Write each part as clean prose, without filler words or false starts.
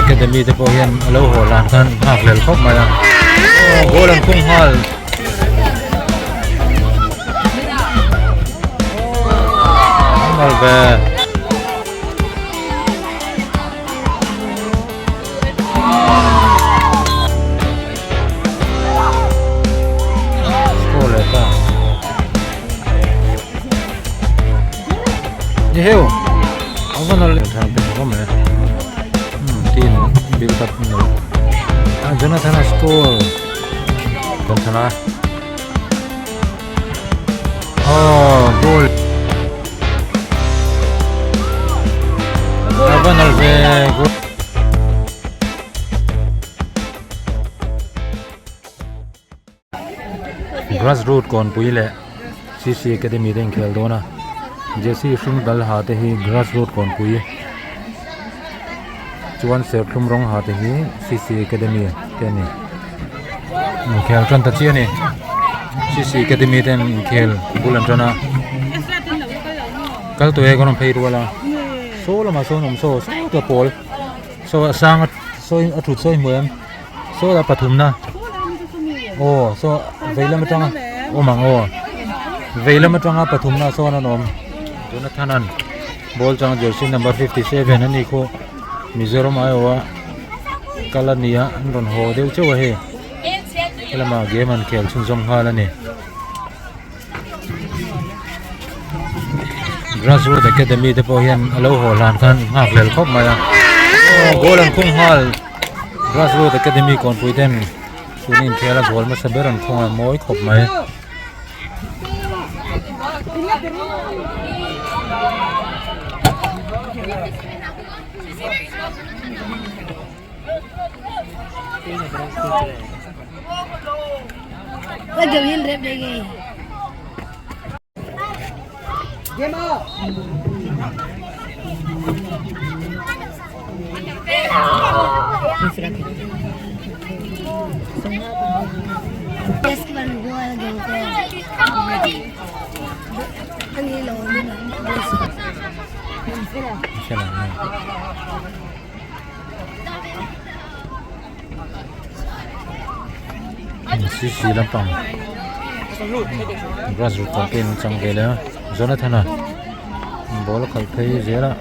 Academy te pawh hian a lo haw hlan khan nghak hlel khawp mai a aw goal an khung nghal nghal ve score leh ta Ni heu a va nal leh than pe tho mai hmm tin build up ni a Jonathan a score Jonathan a oh goal a va nal ve goal Grass root kawnpui leh cc academy te inkhel dawn a jersey hring dal ha te hi grass root kawnpui chuan serthlum rawng ha te hi cc academy te a ni inkhel tan ta chiah a ni cc academy ten inkhel bul an tan a kal tawh e ka rawn phei rual a saw lamah sawn awm saw saw ta pawl saw a sang a saw a thut sawi hmu em. Saw la pathumna aw saw vei lam atanga awm ang aw vei lam atanga pathumna sawn an awm Jonathan an ball chang jersey number 57 ani khu Mizoram aiawh a kal a ni a an rawn haw deuh chauh a hei helamah game an khel chhunzawm nghal a ni Grassroot Academy te pawh hian a lo haw hlan khan nghak hlel khawp mai a aw goal an khung nghal Grassroot Academy kawnpui ten tun inkhel a goal hmasa ber an khung a mawi khawp mai. Cc lampang grassroot campaign an chang vel a Jonathan a ball a khalh phei zel a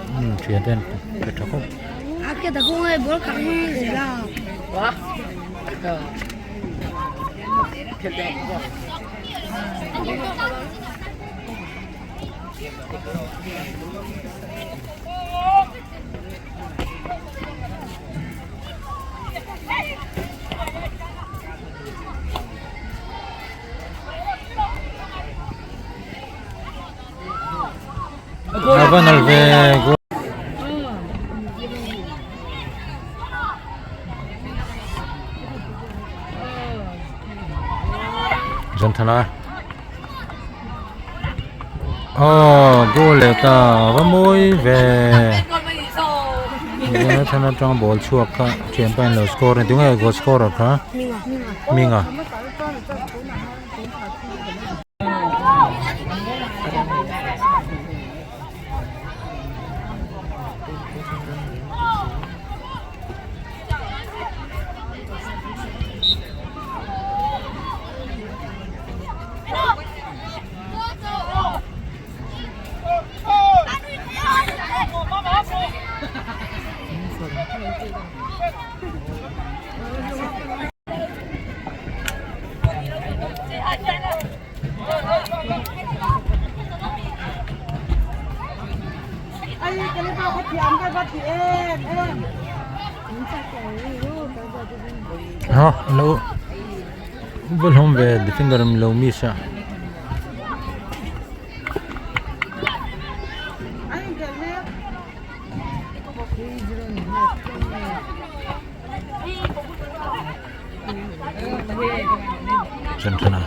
thian te an pe tha khawp. A va nalh ve goal Zanthana Aw goal leh ta a va mawi ve Jonathan atang ball chhuak kha thianpa in lo score a ni tunge goal scorer kha Hminga. Ha lo va hlawm ve defender an lo miss a. Chanthana.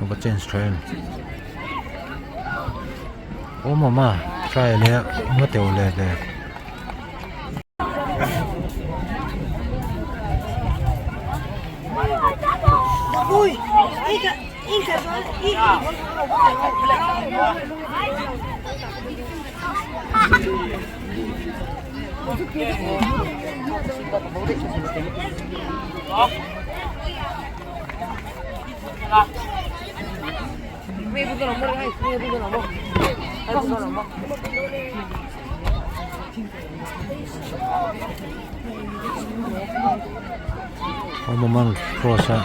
Va change tha em awm awm a try leh nga teuh leh ve. Awmawm an cross a.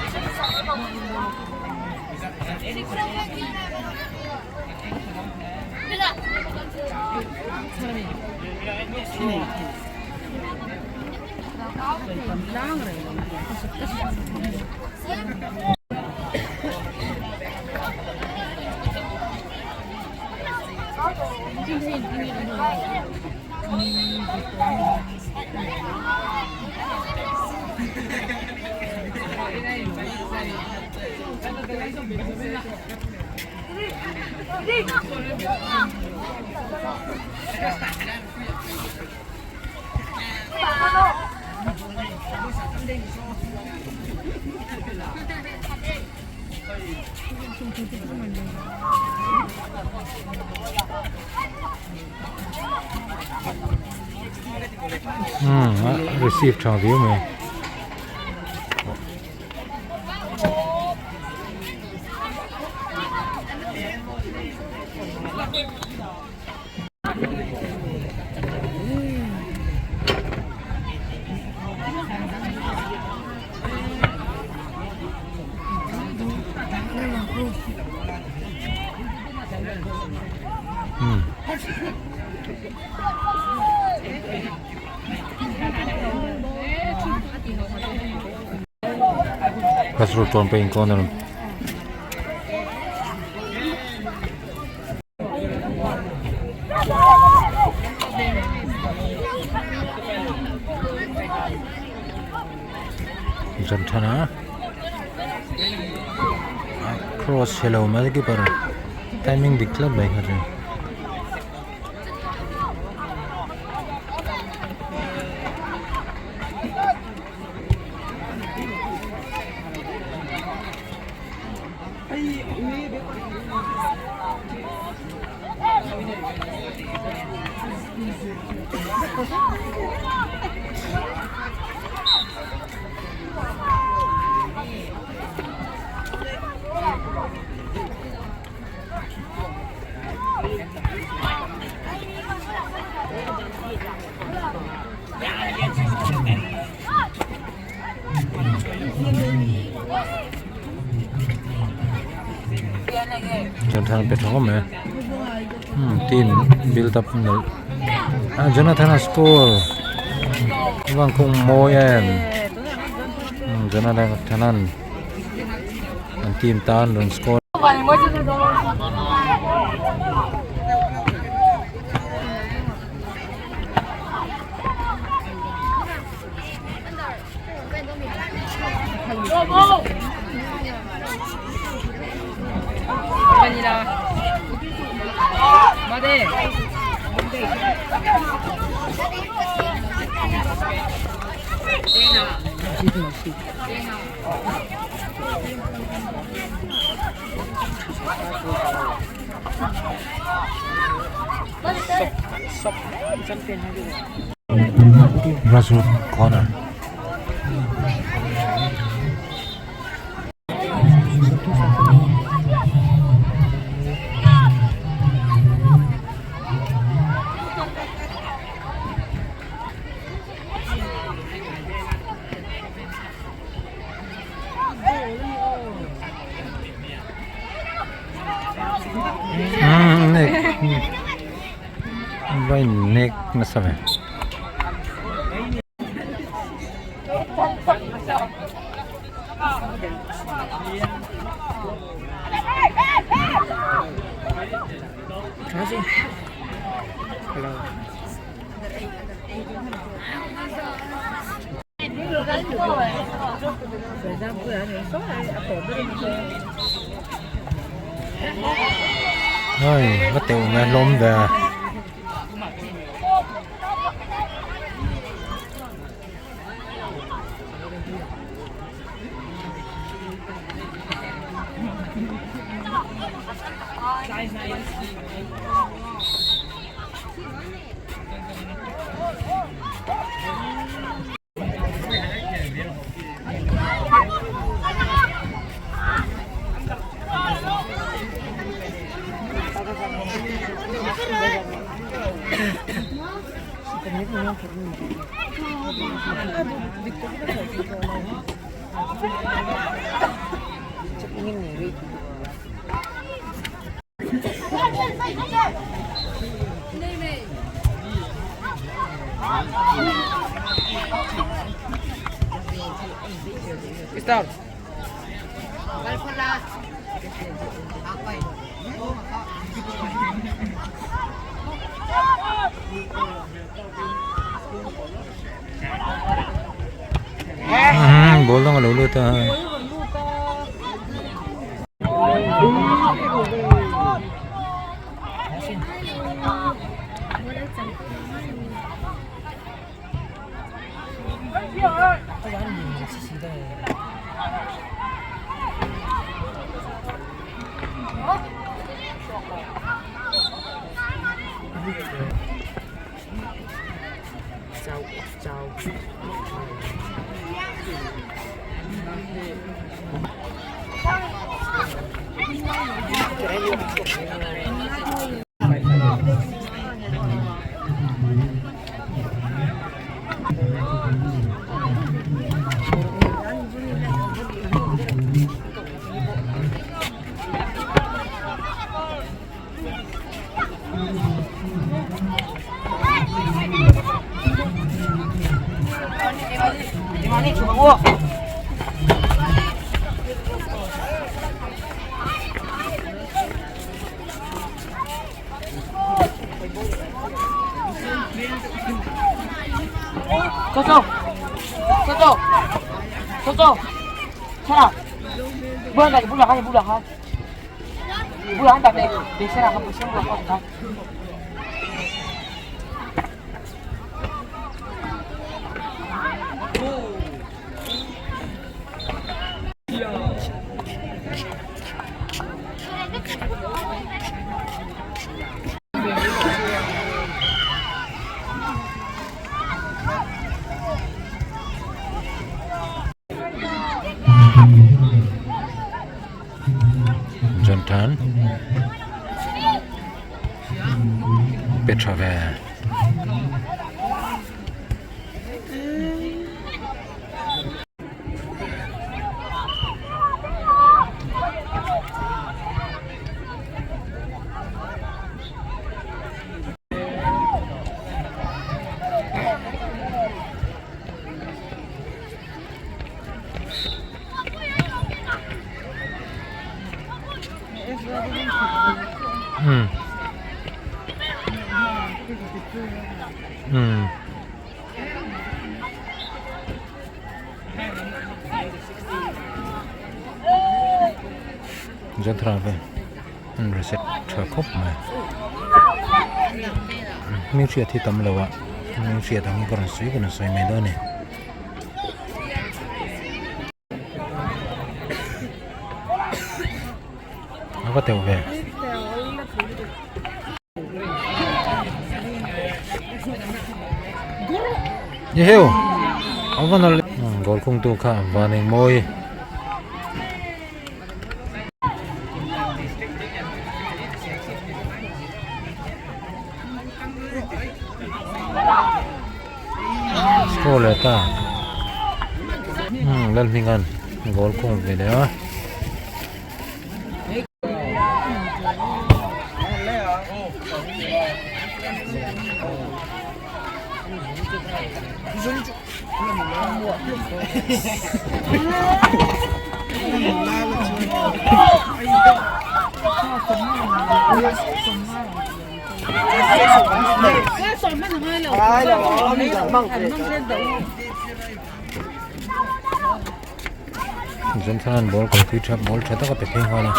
Umm a receive tha viau mai. Grassroot tawn pawhin corner zan than a cross helo mai keeper timing dik tlat mai kha chu. Jonathan pe tha mai umm team build up nalh ah Jonathan a score chuan kawng mawi em Jonathan an an team tan rawn score. Grassroot corner. Vai nek nasa ve. Oi va teuh mai hlawm ve a. Ball dang a lo lut a. Jonathan pe tha ve. Um. Um. Jonathan ve an reset tha khawp mai hming hriat hi tam lo a hming hriat ang hi ka rawn sawi ka rawn sawi mai dawn a ni. A va teuh ve. Ni heu a va nalh goal khung tu kha van eng mawi. Score leh ta Lalhminga'n goal khung ve leh a. Johnson-a'n ball kalpui tha ball tha tak a pe phei nghal a.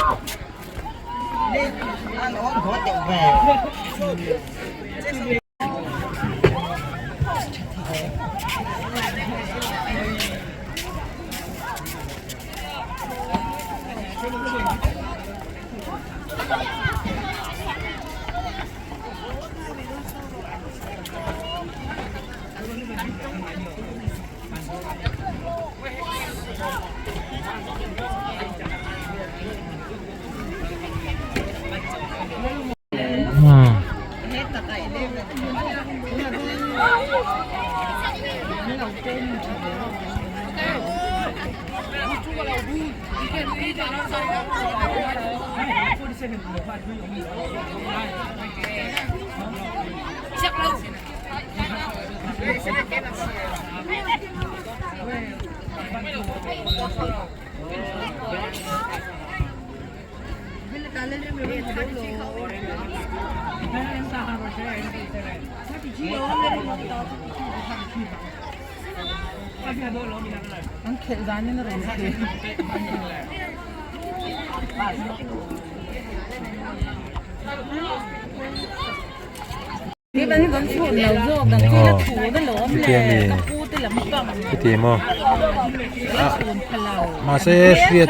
Chuti maw mahse hriat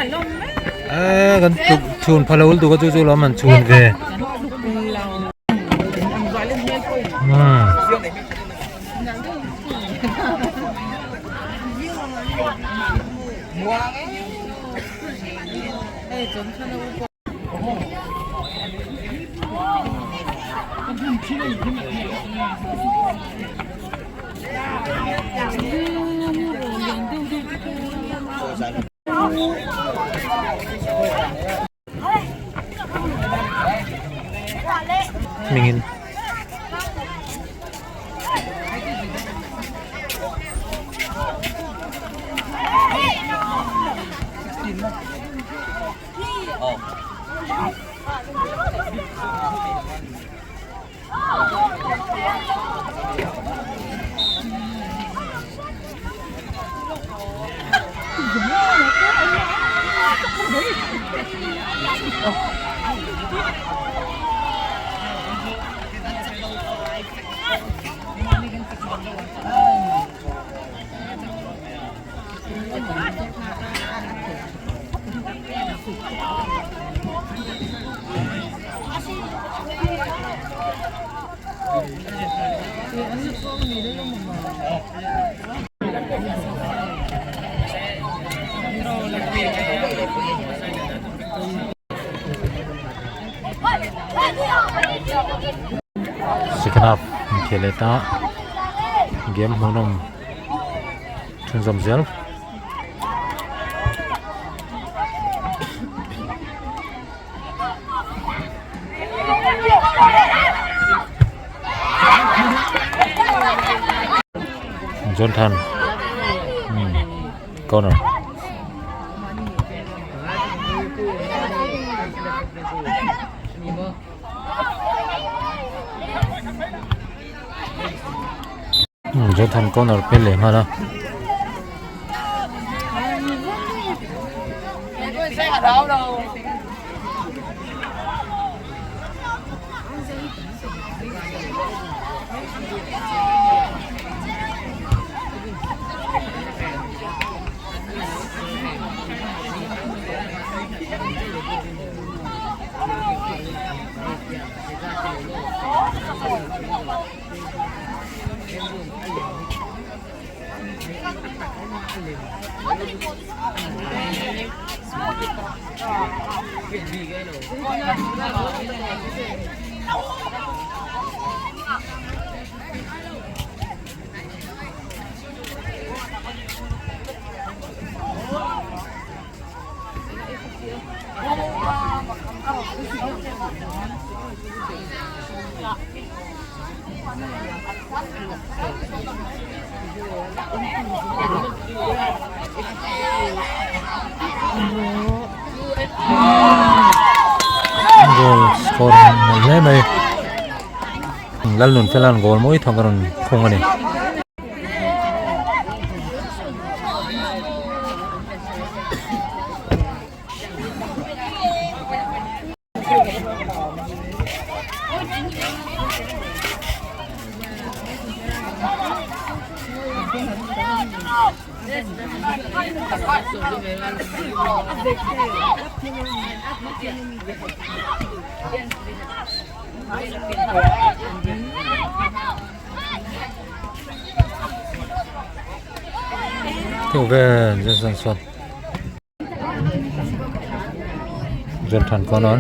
eee kan tluk chhun pha lo lutuk a chu chu lawm an chhun ve umm. Hmingin. Second half inkhel leh ta game hmuhnawm chhunzawm zel. Jonathan corner. Jonathan corner pel leh nghal a. Goal score nalh hle mai Lalnunfela'n goal mawi thawk a rawn khung a ni. Theuh vel Johnson chuan Johnson corner.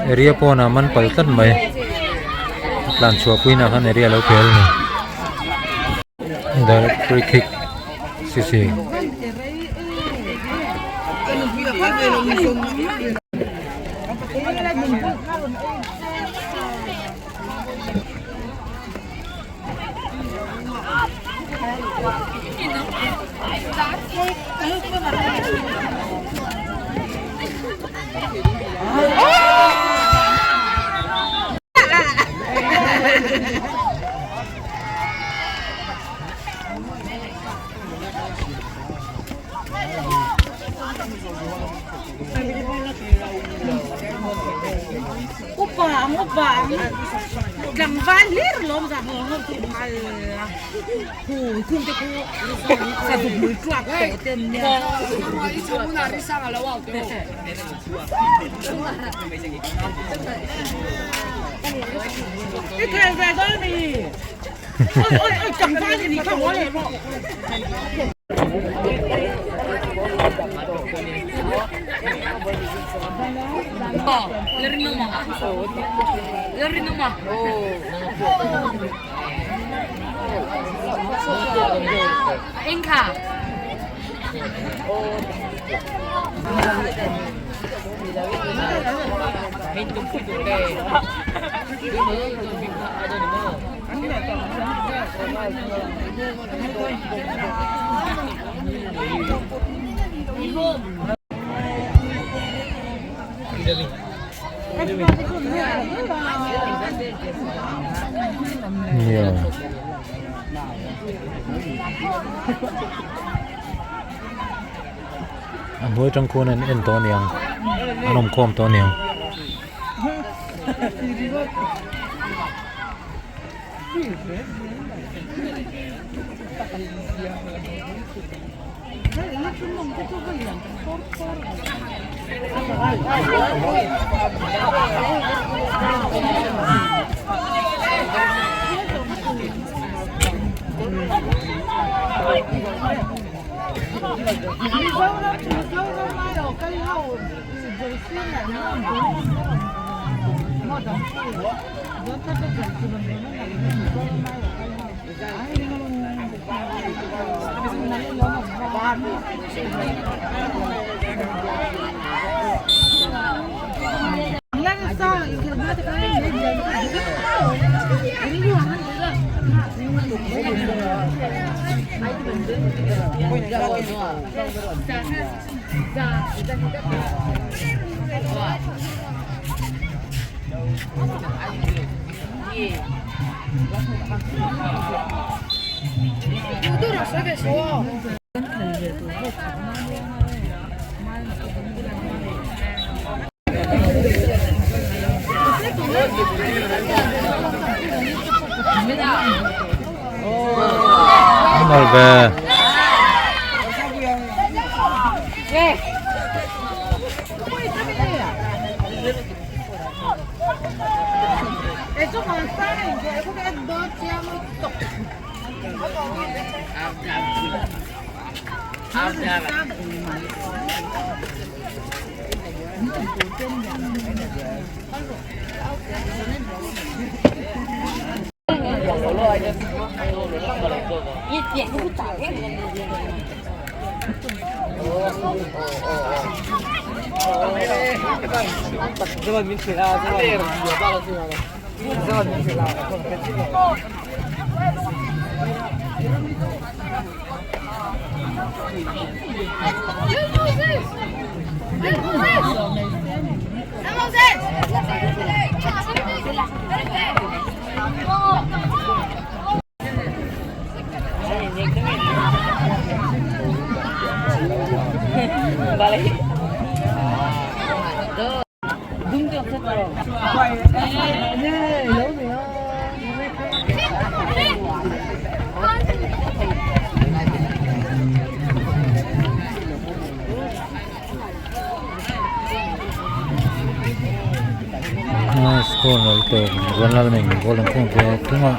Area pawnah man pal tlat mai tlan chhuah puiin ah khan area lo khel a ni direct free kick cc. A hnuai tang khuan an en tawh aniang an awm khawm tawh aniang. Nal ve. tawk Vanlalmeng goal an khung ve a thung a.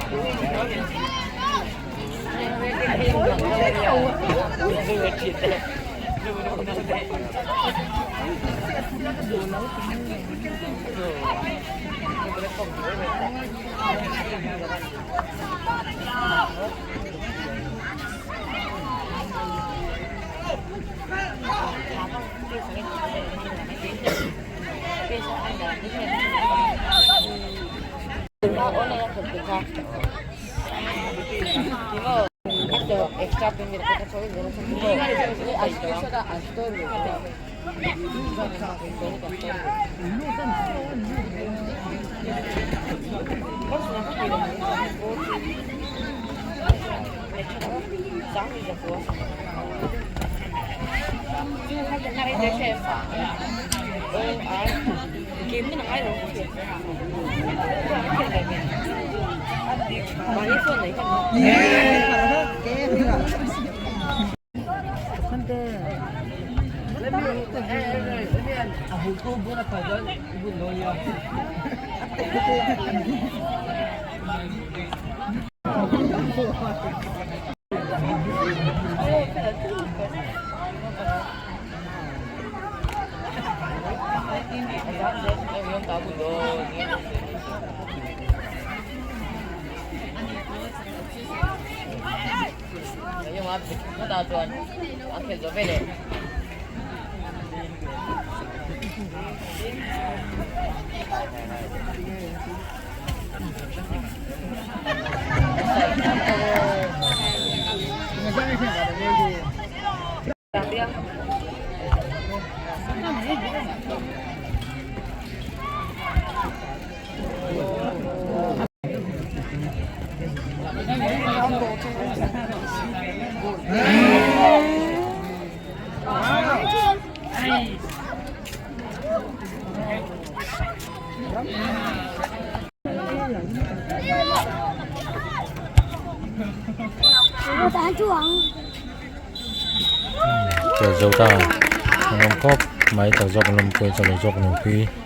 Chawlh zo ta an awm khawp mai chawlh zawk an lawmpui chawlh lo zawk an awmpui.